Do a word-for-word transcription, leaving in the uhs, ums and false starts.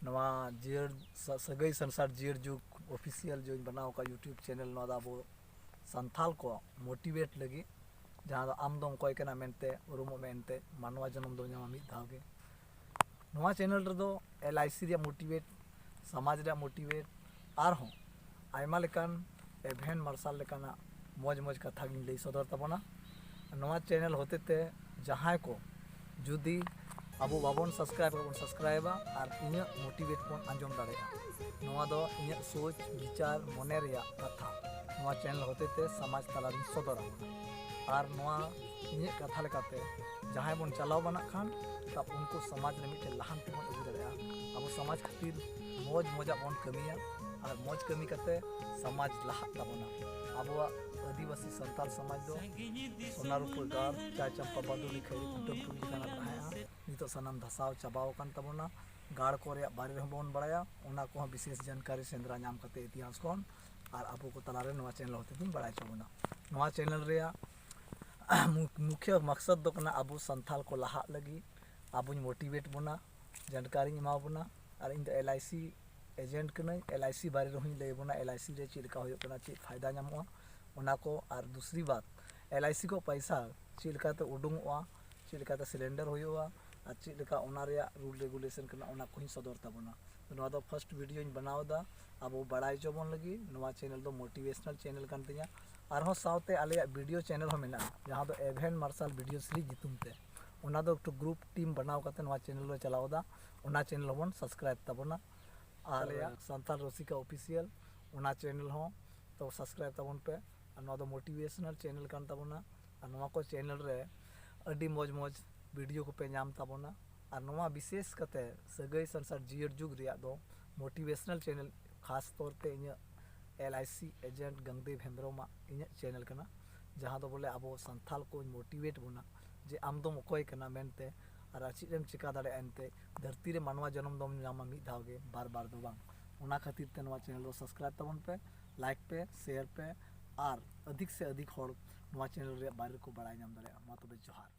ᱱᱚᱣᱟ ᱡᱤᱭᱟᱹᱲ ᱥᱟ- ᱥᱟᱹᱜᱟᱹᱭ ᱥᱚᱝᱥᱟᱨ ᱡᱤᱭᱟᱹᱲ ᱡᱩᱜᱽ ᱚᱯᱷᱤᱥᱤᱭᱟᱞ ᱡᱮᱧ ᱵᱮᱱᱟᱣ ᱟᱠᱟᱫ YouTube ᱪᱮᱱᱮᱞ, ᱱᱚᱣᱟ ᱫᱚ ᱟᱵᱚ ᱥᱟᱱᱛᱷᱟᱞ ᱠᱚ ᱢᱳᱴᱤᱵᱷᱮᱴ ᱞᱟᱹᱜᱤᱫ, ᱡᱟᱦᱟᱸ ᱫᱚ ᱟᱢ ᱫᱚᱢ ᱚᱠᱚᱭ ᱠᱟᱱᱟ ᱢᱮᱱᱛᱮ ᱩᱨᱩᱢᱚᱜ ᱢᱮ ᱮᱱᱛᱮ, ᱢᱟᱱᱣᱟ ᱡᱚᱱᱚᱢ ᱫᱚ ᱧᱟᱢᱟ ᱢᱤᱫ ᱫᱷᱟᱣ ᱜᱮ᱾ ᱱᱚᱣᱟ ᱪᱮᱱᱮᱞ ᱨᱮᱫᱚ ᱮᱞ ᱟᱭ ᱥᱤ ᱨᱮᱭᱟᱜ ᱢᱳᱴᱤᱵᱷᱮᱴ, ᱥᱚᱢᱟᱡᱽ ᱨᱮᱭᱟᱜ ᱢᱳᱴᱤᱵᱷᱮᱴ, ᱟᱨᱦᱚᱸ ᱟᱭᱢᱟ ᱞᱮᱠᱟᱱ ᱮᱵᱷᱮᱱ ᱢᱟᱨᱥᱟᱞ ᱞᱮᱠᱟᱱᱟᱜ ᱢᱚᱡᱽ ᱢᱚᱡᱽ ᱠᱟᱛᱷᱟ ᱜᱤᱧ ᱞᱟᱹᱭ ᱥᱚᱫᱚᱨ ᱛᱟᱵᱚᱱᱟ᱾ ᱱᱚᱣᱟ ᱪᱮᱱᱮᱞ ᱦᱚᱛᱮ ᱛᱮ ᱡᱟᱦᱟᱸᱭ ᱠᱚ ᱡᱩᱫᱤ ᱟᱵᱚ ᱵᱟᱵᱚᱱ ᱥᱟᱵᱥᱠᱨᱟᱭᱤᱵ ᱵᱚᱱ ᱥᱟᱵᱥᱠᱨᱟᱭᱤᱵᱟ ᱟᱨ ᱤᱧᱟᱹᱜ ᱢᱳᱴᱤᱵᱷᱮᱴ ᱵᱚᱱ ᱟᱸᱡᱚᱢ ᱫᱟᱲᱮᱭᱟᱜᱼᱟ᱾ ᱱᱚᱣᱟ ᱫᱚ ᱤᱧᱟᱹᱜ ᱥᱳᱪ ᱵᱤᱪᱟᱨ ᱢᱚᱱᱮ ᱨᱮᱭᱟᱜ ᱠᱟᱛᱷᱟ ᱱᱚᱣᱟ ᱪᱮᱱᱮᱞ ᱦᱚᱛᱮ ᱛᱮ ᱥᱚᱢᱟᱡᱽ ᱛᱟᱞᱟᱨᱤᱧ ᱥᱚᱫᱚᱨᱟ᱾ ᱟᱨ ᱱᱚᱣᱟ ᱤᱧᱟᱹᱜ ᱠᱟᱛᱷᱟ ᱞᱮᱠᱟᱛᱮ ᱡᱟᱦᱟᱸᱭ ᱵᱚᱱ ᱪᱟᱞᱟᱣ ᱵᱟᱱᱟᱜ ᱠᱷᱟᱱ ᱛᱟ ᱩᱱᱠᱩ ᱥᱚᱢᱟᱡᱽ ᱨᱮ ᱢᱤᱫᱴᱮᱱ ᱞᱟᱦᱟᱱᱛᱤ ᱵᱚᱱ ᱟᱹᱜᱩ ᱫᱟᱲᱮᱭᱟᱜᱼᱟ᱾ ᱟᱵᱚ ᱥᱚᱢᱟᱡᱽ ᱠᱷᱟᱹᱛᱤᱨ ᱢᱚᱡᱽ ᱢᱚᱡᱟᱜ ᱵᱚᱱ ᱠᱟᱹᱢᱤᱭᱟ ᱟᱨ ᱢᱚᱡᱽ ᱠᱟᱹᱢᱤ ᱠᱟᱛᱮ ᱥᱚᱢᱟᱡᱽ ᱞᱟᱦᱟᱜ ᱛᱟᱵᱚᱱᱟ᱾ ᱟᱵᱚᱣᱟᱜ ᱟᱹᱫᱤᱵᱟᱹᱥᱤ ᱥᱟᱱᱛᱟᱲ ᱥᱚᱢᱟᱡᱽ ᱫᱚ ᱥᱚᱱᱟ ᱨᱩᱯᱟᱹ ᱜᱟᱲ, ᱪᱟᱭ ᱪᱟᱢᱯᱟ ᱵᱟᱫᱩᱞᱤ ᱠᱷᱟᱹᱭ ᱠᱩᱴᱟᱹᱢ ᱴᱩᱞᱤ ᱞᱮᱠᱟᱱᱟᱜ ᱛᱟᱦᱮᱸᱜᱼᱟ᱾ ᱱᱤᱛᱚᱜ ᱥᱟᱱᱟᱢ ᱫᱷᱟᱥᱟᱣ ᱪᱟᱵᱟᱣ ᱟᱠᱟᱱ ᱛᱟᱵᱚᱱᱟ᱾ ᱜᱟᱲ ᱠᱚ ᱨᱮᱭᱟᱜ ᱵᱟᱨᱮ ᱨᱮᱦᱚᱸ ᱵᱚᱱ ᱵᱟᱲᱟᱭᱟ, ᱚᱱᱟ ᱠᱚᱦᱚᱸ ᱵᱤᱥᱮᱥ ᱡᱟᱱᱠᱟᱨᱤ ᱥᱮᱸᱫᱽᱨᱟ ᱧᱟᱢ ᱠᱟᱛᱮ ᱤᱛᱤᱦᱟᱥ ᱠᱷᱚᱱ ᱟᱨ ᱟᱵᱚ ᱠᱚ ᱛᱟᱞᱟᱨᱮ ᱱᱚᱣᱟ ᱪᱮᱱᱮᱞ ᱦᱚᱛᱮ ᱛᱮᱵᱚᱱ ᱵᱟᱲᱟᱭ ᱦᱚᱪᱚ ᱵᱚᱱᱟ᱾ ᱱᱚᱣᱟ ᱪᱮᱱᱮᱞ ᱨᱮᱭᱟᱜ ᱢᱩ- ᱢᱩᱠᱷᱭᱟᱹ ᱢᱟᱠᱥᱟᱫ ᱫᱚ ᱠᱟᱱᱟ ᱟᱵᱚ ᱥᱟᱱᱛᱷᱟᱞ ᱠᱚ ᱞᱟᱦᱟᱜ ᱞᱟᱹᱜᱤᱫ, ᱟᱵᱚᱧ ᱢᱳᱴᱤᱵᱷᱮᱴ ᱵᱚᱱᱟ, ᱡᱟᱱᱠᱟᱨᱤᱧ ᱮᱢᱟ ᱵᱚᱱᱟ᱾ ᱟᱨ ᱤᱧ ᱫᱚ ᱮᱞ ᱟᱭ ᱥᱤ ᱮᱡᱮᱱᱴ ᱠᱟᱹᱱᱟᱹᱧ᱾ ᱮᱞ ᱟᱭ ᱥᱤ ᱵᱟᱨᱮ ᱨᱮᱦᱚᱸᱧ ᱞᱟᱹᱭ ᱵᱚᱱᱟ, ᱮᱞ ᱟᱭ ᱥᱤ ᱨᱮ ᱪᱮᱫ ᱞᱮᱠᱟ ᱦᱩᱭᱩᱜ ᱠᱟᱱᱟ, ᱪᱮᱫ ᱯᱷᱟᱭᱫᱟ ᱧᱟᱢᱚᱜᱼᱟ ᱚᱱᱟ ᱠᱚ, ᱟᱨ ᱫᱩᱥᱨᱤ ᱵᱟᱛ ᱮᱞ ᱟᱭ ᱥᱤ ᱠᱚ ᱯᱚᱭᱥᱟ ᱪᱮᱫ ᱞᱮᱠᱟᱛᱮ ᱩᱰᱩᱝᱚᱜᱼᱟ, ᱪᱮᱫ ᱞᱮᱠᱟᱛᱮ ᱥᱤᱞᱤᱱᱰᱟᱨ ᱦᱩᱭᱩᱜᱼᱟ, ᱟᱨ ᱪᱮᱫ ᱞᱮᱠᱟ ᱚᱱᱟ ᱨᱮᱭᱟᱜ ᱨᱩᱞ ᱨᱮᱜᱩᱞᱮᱥᱚᱱ ᱠᱟᱱᱟ, ᱚᱱᱟ ᱠᱚᱦᱚᱸᱧ ᱥᱚᱫᱚᱨ ᱛᱟᱵᱚᱱᱟ᱾ ᱱᱚᱣᱟ ᱫᱚ ᱯᱷᱟᱥᱴ ᱵᱷᱤᱰᱤᱭᱳᱧ ᱵᱮᱱᱟᱣ ᱮᱫᱟ ᱟᱵᱚ ᱵᱟᱲᱟᱭ ᱦᱚᱪᱚ ᱵᱚᱱ ᱞᱟᱹᱜᱤᱫ᱾ ᱱᱚᱣᱟ ᱪᱮᱱᱮᱞ ᱫᱚ ᱢᱳᱴᱤᱵᱷᱮᱥᱚᱱᱟᱞ ᱪᱮᱱᱮᱞ ᱠᱟᱱ ᱛᱤᱧᱟ᱾ ᱟᱨᱦᱚᱸ ᱥᱟᱶᱛᱮ ᱟᱞᱮᱭᱟᱜ ᱵᱷᱤᱰᱤᱭᱳ ᱪᱮᱱᱮᱞ ᱦᱚᱸ ᱢᱮᱱᱟᱜᱼᱟ, ᱡᱟᱦᱟᱸ ᱫᱚ ᱮᱵᱷᱮᱱ ᱢᱟᱨᱥᱟᱞ ᱵᱷᱤᱰᱤᱭᱳ ᱥᱨᱤ ᱧᱩᱛᱩᱢ ᱛᱮ᱾ ᱚᱱᱟ ᱫᱚ ᱮᱠᱴᱩ ᱜᱨᱩᱯ ᱴᱤᱢ ᱵᱮᱱᱟᱣ ᱠᱟᱛᱮ ᱱᱚᱣᱟ ᱪᱮᱱᱮᱞ ᱞᱮ ᱪᱟᱞᱟᱣ ᱮᱫᱟ᱾ ᱚᱱᱟ ᱪᱮᱱᱮᱞ ᱦᱚᱸᱵᱚᱱ ᱥᱟᱵᱥᱠᱨᱟᱭᱤᱵ ᱛᱟᱵᱚᱱᱟ᱾ ᱟᱨ ᱟᱞᱮᱭᱟᱜ ᱥᱟᱱᱛᱟᱲ ᱨᱚᱥᱤᱠᱟ ᱚᱯᱷᱤᱥᱤᱭᱟᱞ, ᱚᱱᱟ ᱪᱮᱱᱮᱞ ᱦᱚᱸ ᱛᱚ ᱥᱟᱵᱥᱠᱨᱟᱭᱤᱵ ᱛᱟᱵᱚᱱ ᱯᱮ᱾ ᱟᱨ ᱱᱚᱣᱟ ᱫᱚ ᱢᱳᱴᱤᱵᱷᱮᱥᱚᱱᱟᱞ ᱪᱮᱱᱮᱞ ᱠᱟᱱ ᱛᱟᱵᱚᱱᱟ᱾ ᱟᱨ ᱱᱚᱣᱟ ᱠᱚ ᱪᱮᱱᱮᱞ ᱨᱮ ᱟᱹᱰᱤ ᱢᱚᱡᱽ ᱢᱚᱡᱽ ᱵᱷᱤᱰᱤᱭᱳ ᱠᱚᱯᱮ ᱧᱟᱢ ᱛᱟᱵᱚᱱᱟ᱾ ᱟᱨ ᱱᱚᱣᱟ ᱵᱤᱥᱮᱥ ᱠᱟᱛᱮ ᱥᱟᱹᱜᱟᱹᱭ ᱥᱚᱝᱥᱟᱨ ᱡᱤᱭᱟᱹᱲ ᱡᱩᱜᱽ ᱨᱮᱭᱟᱜ ᱫᱚ ᱢᱳᱴᱤᱵᱷᱮᱥᱚᱱᱟᱞ ᱪᱮᱱᱮᱞ, ᱠᱷᱟᱥ ᱛᱚᱨ ᱛᱮ ᱤᱧᱟᱹᱜ ᱮᱞ ᱟᱭ ᱥᱤ ᱮᱡᱮᱱᱴ ᱜᱟᱝᱫᱮᱵ ᱦᱮᱢᱵᱨᱚᱢᱟᱜ ᱤᱧᱟᱹᱜ ᱪᱮᱱᱮᱞ ᱠᱟᱱᱟ, ᱡᱟᱦᱟᱸ ᱫᱚ ᱵᱚᱞᱮ ᱟᱵᱚ ᱥᱟᱱᱛᱷᱟᱞ ᱠᱚᱧ ᱢᱳᱴᱤᱵᱷᱮᱴ ᱵᱚᱱᱟ ᱡᱮ ᱟᱢ ᱫᱚᱢ ᱚᱠᱚᱭ ᱠᱟᱱᱟ ᱢᱮᱱᱛᱮ, ᱟᱨ ᱪᱮᱫ ᱮᱢ ᱪᱮᱠᱟ ᱫᱟᱲᱮᱭᱟᱜᱼᱟ ᱮᱱᱛᱮ᱾ ᱫᱷᱟᱹᱨᱛᱤ ᱨᱮ ᱢᱟᱱᱣᱟ ᱡᱚᱱᱚᱢ ᱫᱚᱢ ᱧᱟᱢᱟ ᱢᱤᱫ ᱫᱷᱟᱣ ᱜᱮ, ᱵᱟᱨ ᱵᱟᱨ ᱫᱚ ᱵᱟᱝ᱾ ᱚᱱᱟ ᱠᱷᱟᱹᱛᱤᱨ ᱛᱮ ᱱᱚᱣᱟ ᱪᱮᱱᱮᱞ ᱫᱚ ᱥᱟᱵᱥᱠᱨᱟᱭᱤᱵ ᱛᱟᱵᱚᱱ ᱯᱮ, ᱞᱟᱭᱤᱠ ᱯᱮ, ᱥᱮᱭᱟᱨ ᱯᱮ, ᱟᱨ ᱟᱹᱫᱷᱤᱠ ᱥᱮ ᱟᱹᱫᱷᱤᱠ ᱦᱚᱲ ᱱᱚᱣᱟ ᱪᱮᱱᱮᱞ ᱨᱮᱭᱟᱜ ᱵᱟᱨᱮ ᱨᱮᱠᱚ ᱵᱟᱲᱟᱭ ᱧᱟᱢ ᱫᱟᱲᱮᱭᱟᱜᱼᱟ᱾ ᱢᱟ ᱛᱚᱵᱮ ᱡᱚᱦᱟᱨ᱾